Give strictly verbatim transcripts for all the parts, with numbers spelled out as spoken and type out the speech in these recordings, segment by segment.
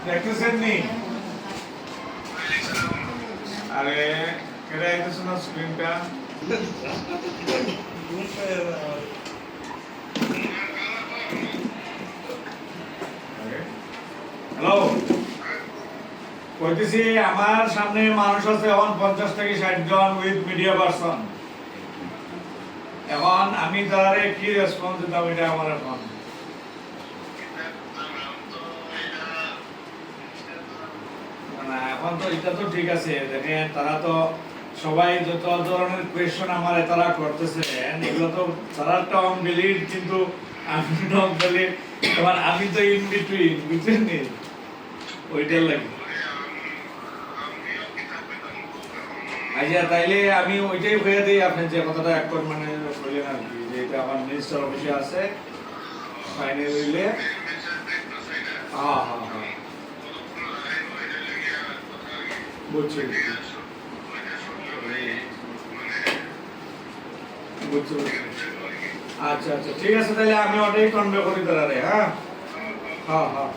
দেখতেছেন নি? আরে, কেটে আইতেছে না স্ক্রিনটা? হ্যালো, কইতেছি, আমার সামনে মানুষ আছে এখন পঞ্চাশ থেকে ষাট জন উইথ মিডিয়া পারসন। এখন আমি তারে কি রেসপন্স দিতাম, এটা আমার এখন না, না, এখন তো এটা তো ঠিক আছে। দেখেন, তারা তো সবাই যত ধরনের কোয়েশ্চন আমার তারা করতেছে, এগুলো তো তারা তো ভ্যালিড, কিন্তু আমি নন ভ্যালিড। এবার আমি তো ইন বিটুইন, বুঝছেন নি? ওইটার লাগে। আচ্ছা, তাইলে আমি ওইটাই হয়ে দিই, আপনি যে কথাটা এক মানে বললেন আর কি, যে এটা আমার মিনিস্টার অফিসে আছে, ফাইনাল হইলে। হ্যাঁ, হ্যাঁ, হ্যাঁ। বুঝছি, বুঝছি। বুঝছি, বুঝছি। আচ্ছা, আচ্ছা, ঠিক আছে, তাহলে আমি ওটাই কনভে করি তারারে, হ্যাঁ? হ্যাঁ, হ্যাঁ।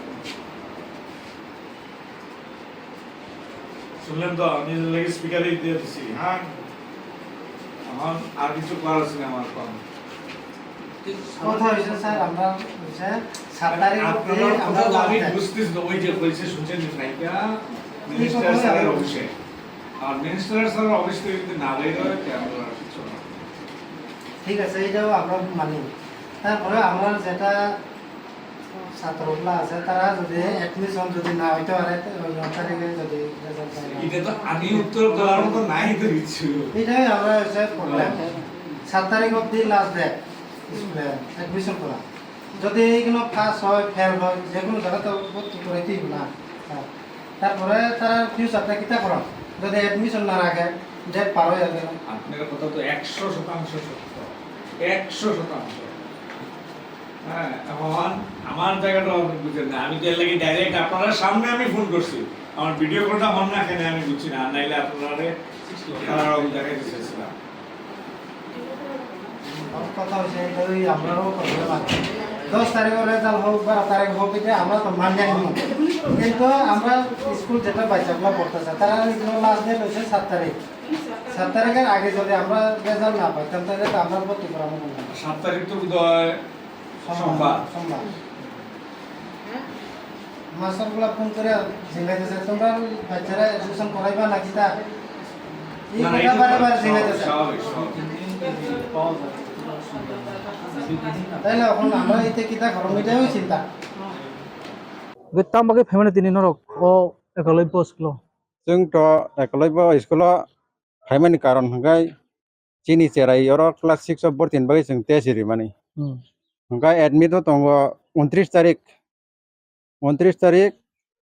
শুনলেন তো, আমি লাগি স্পিকারই দিয়ে দিছি, হ্যাঁ? এখন আর কিছু করার আছে না আমার এখন। কথা হয়েছে স্যার, আমরা হচ্ছে সাত তারিখ অবধি আপনার আমরা কথা তো আমি লাস্ট ডেট। বুঝতেছি তো, ওই যে হয়েছে শুনছেন যে ফাইলটা এই মিনিস্টার কথা স্যারের আমি অফিসে। আর মিনিস্টার স্যারের অফিস থেকে যদি না বের হয়, তে আমরা আর কিছু না। ঠিক আছে, এটাও আমরা মানি। তারপরে আমরা যেটা ছাত্রগুলো আছে, তারা যদি অ্যাডমিশন যদি না হইতে পারে, তো ওই তারিখে যদি রেজাল্ট হয় না। এটা তো আমি উত্তর দেওয়ার মতো নাই তো কিছু। এটাই আমরা হচ্ছে প্রবলেম। হ্যাঁ। সাত তারিখ অবধি লাস্ট ডেট স্কুলে অ্যাডমিশন করা। যদি এইগুলো পাস হয়, ফেল হয়, যে কোনো জায়গা তো ভর্তি করাইতেই হবে না। হ্যাঁ। তারপরে তারা ফিউচারটা কিতা করা? যদি অ্যাডমিশন না রাখে, ডেট পার হয়ে যাবে। আপনার কথা তো একশো শতাংশ সত্য, একশো শতাংশ। হ্যাঁ, এখন আমার জায়গাটা আপনি বুঝেন না। আমি তো এর লাগি ডাইরেক্ট আপনার সামনে আমি ফোন করছি। আমার ভিডিও কলটা হন না, এখানে আমি বুঝছি না, আর নাইলে আপনারা তারা দেখাই দিতেছিলাম। কথা হচ্ছে, এটা ওই আমরারও প্রবলেম আছে। দশ তারিখের রেজাল্ট হোক, বারো তারিখ হোক, এটা আমরা তো মান্য নিব। কিন্তু আমরা স্কুল যেটা বাচ্চাগুলো পড়তেছে, তারা এগুলো লাস্ট ডেট হচ্ছে সাত তারিখ। সাত তারিখের আগে যদি আমরা রেজাল্ট না পাইতাম, তাহলে তো আমরা ভর্তি করানো হলো না। সাত তারিখ তো বোধহয় সোমবার। সোমবার। মাস্টারগুলা ফোন করে জিজ্ঞাসা করছে, "তোমরা বাচ্চারা অ্যাডমিশন করাইবা না কিতা?" এই না, না, কথা এটা বারে তো বারে জিজ্ঞাসা করছে। স্বাভাবিক, স্বাভাবিক। তাইলে এখন আমরা এতে কিতা করব, এটাই চিন্তা। Tamo bagwi phaimani tini norok o Ekaloi school o? Chwng to Ekaloi school o phaimani karon hwnkhe chini cherai oro class six o bortini bagwi chwng test rimani. Hmm. Hwnkhe admit o tongo untris tarik, untris tarik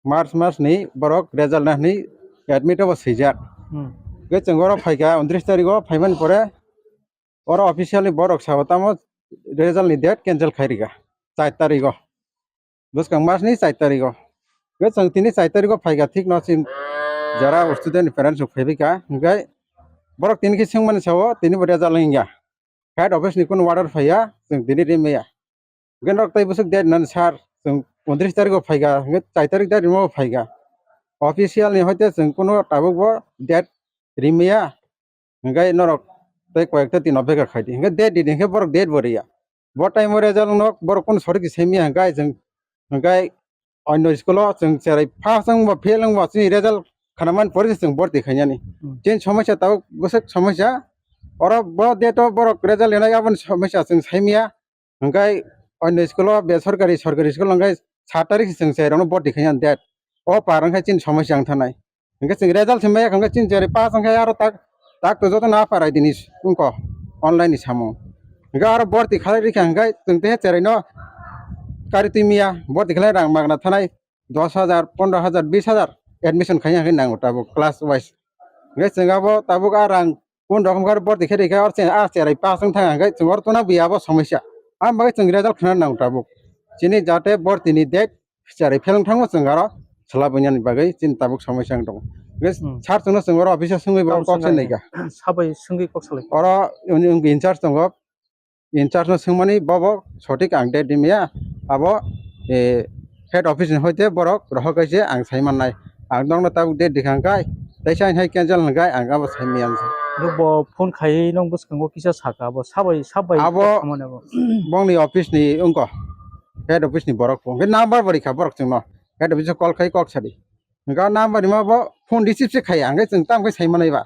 March mas ni borok result na hwnwi admit o bo swijak. Hmm. Hwnkhe chwng oro phaikha untris tarik o phaimani pore oro officially borok sao tamo result ni date cancel khai rikha char tarik o. Bwskang mas ni char tarik o. Hwnkhe chwng tini char tarik o phaikha, thik no chini jora student ni parents rok phaibaikha. Hwnkhe borok tini khe swngmani sao, tini bo result wngya. Head office ni kunu order phaiya, chwng tini rimaya. Hwnkhe norok tei bwswk date nani sir, chwng untris tarik o phaikha, hwnkhe char tarik date rimo phaikha. Official ni hoite chwng kunu tabuk bo date rimaya. Hwnkhe norok tei koyekta din opeka khaidi. Hwnkhe date ridi hwnkhe borok date bo riya. Bo time o result no borok kunu sorik se semiya hwnkhe chwng hwnkhe onno school o chwng cherai pass wngbo fail wngbo chini result khana man pore se chwng borti khainani. Hmm. Chini somosya tabuk bwswk somosya. Oro bo date o borok result rinai aboni somosya chwng saimiya. Hwnkhe onno school o besorkari, sorkari school o hwnkhe sat tarik se chwng chwrairokno borti khaina date. O par wngkhe chini somosya wng thanai. Hwnkhe chwng result se maya wngkhe chini chwrai pass wngkhe aro tak, tak to jotono a parai dini wngkho online ni samung. Hwnkhe aro borti khalai rikha hwnkhe chwng tei chwraino kari twi miya borti khalai rang magna thanai dos hajar, pondro hajar, bis hajar admission khaina hwnkhe nango tabuk class wise. Hwnkhe chwng abo tabuk a rang Kunu rokom khe borti khe rikha, or chini a cherai pass wng thang hwnkhe chwng oro tongna buya abo somosya. Ang bagwi chwng result khna nango tabuk. Chini jate bortini date cherai pheleng thango chwng aro chwla buinani bagwi chini tabuk somosya wng tongo. Hwnkhe Hmm. Sir chwngno chwng oro office o swngwi bo Tamo kok swngna se naikha. Sabai swngwi kok salai. Oro in-, in-, in charge tongo. In charge no swngmani bobo sotik ang date rimaya. Abo, eh, head office ni hoite borok rohor kaise ang sai mannai. Ang nokno tabuk date dikhang kai, teisa hai cancel hwnkhe ang abo sai maya. Bo phone khai nong bwskango kisa saka, bo sabai, sabai Abo khamani abo. Bongni office ni wngko, head office ni borok phone khe number bo rikha borok chwngno, head office o call khai kok sadi. Hwnkhe number rima bo phone receive se khaiya, hwnkhe chwng tamo khe sai manai ba.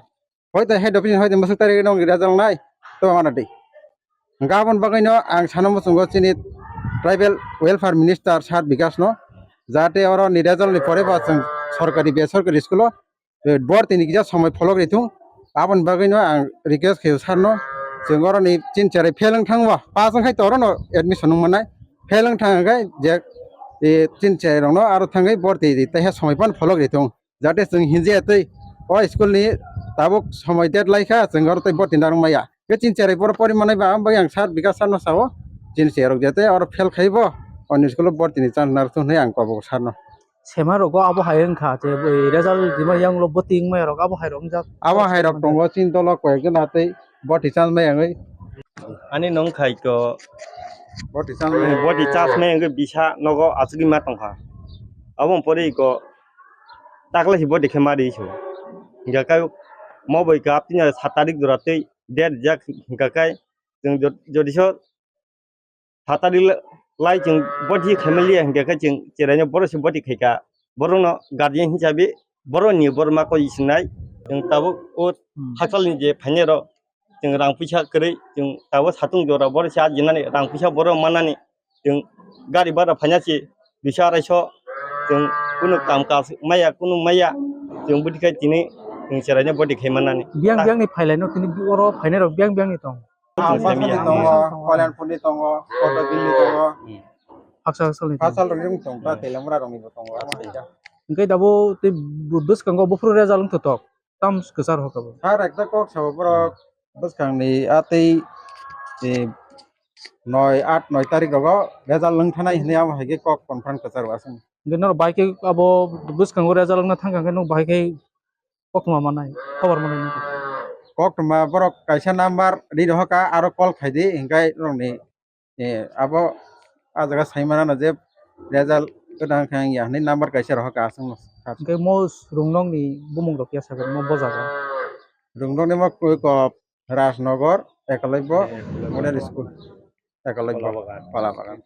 Hoite head office hoite mwswk tarik nong result nai, to mana di. Hwnkhe aboni bagwino ang sana muchungo chini tribal welfare minister sir Bikash no, jahate oro ni result ni pore ba chwng sorkari besorkari school o, eh, borti ni kisa somoi pholok rithung. Aboni bagwino ang request khaio sir no, chwng oro ni chini cherai fail wng thangba, pass wng khai to oro no admission wng manai, fail wng thang khai je, eh, chini cherai rok no aro thangwi borti di, taiha somoi pan pholok rithung. Jate chwng hinjaya twi o school ni tabuk somoi date lai kha, chwng oro tei borti narwk maya. Khe chini cherai borok pori manai ba, ang bagwi ang sir Bikash sir no sao, chini cherai rok jate oro fail khai bo, oni school o borti ni chance narwk thung hinwi ang kobok sir no. Sema rogo abo hai wngkha, je bai result rima yang ulo borti wngmaya rok abo hai rok wngjak. Abo hai rok tongo, chini dolo koi ekjon atwi borti chance maya wngwi. Ani nong khai ko Borti chance maya. Borti chance maya wngwi bisa nogo asugwi ma tongkha. Abo pore ko takle si borti khe ma ri so. Hingka kai mo bai ka apni sat tarik dora tei date jak hingka kai chwng jod-, jodi so sat tarik la-, lai chwng borti khaimaliya hingka kai chwng cherai no borok se borti khaika. Borok no guardian hisabe borok ni borok ma koi sinai. Chwng tabuk o Hmm. hakchal ni je phainai rok chwng rang puisa kwrwi chwng tabuk satung jora borok se ajinani rang puisa borok manani. Chwng gari bara phaina se duiso araisho, chwng kunu kam kaj maya, kunu maya, chwng bwtwi khai tini chwng cheraino bwtwi khai manani. Biyang biyang ni phailai no tini oro phainai rok biyang biyang ni tong. Ah, Chwng Basal ni semiya. Tongo, Kalyanpur ni tongo, Kotobil ni tongo. Hmm. Haksa haksa ni tong. Haksa rok ni tong, ta Telamura rok ni bo tongo. Haksa. Hingke dabo tei bwskango buphuru result wng thotok. Tam kwchar hoka bo. Sir, ekta kok sabo borok bwskang ni a tei, eh, noi, aat, noi tarik rogo result wng thanai hinwi amo hai khe kok conference kwcharo aswk. Hingke norok bahai khe abo bwskango result wngna thang kha khe norok bahai khe koktwma manai, khobor manai nukha. Koktwma borok kaisa number ri rohor kha, aro call khai di, hingke norokni, eh, abo ah jaga sai mano je result kwdang khe wngya hinwi number kaisa rohor kha aswkno. Hingke mo Rungnokni bumung rok ya sakhe mo bojago. Rungnokni mo koi ko Rajnagar, Ekalabya Model School, Ekalabya, Pala Bagan. Pala Bagan.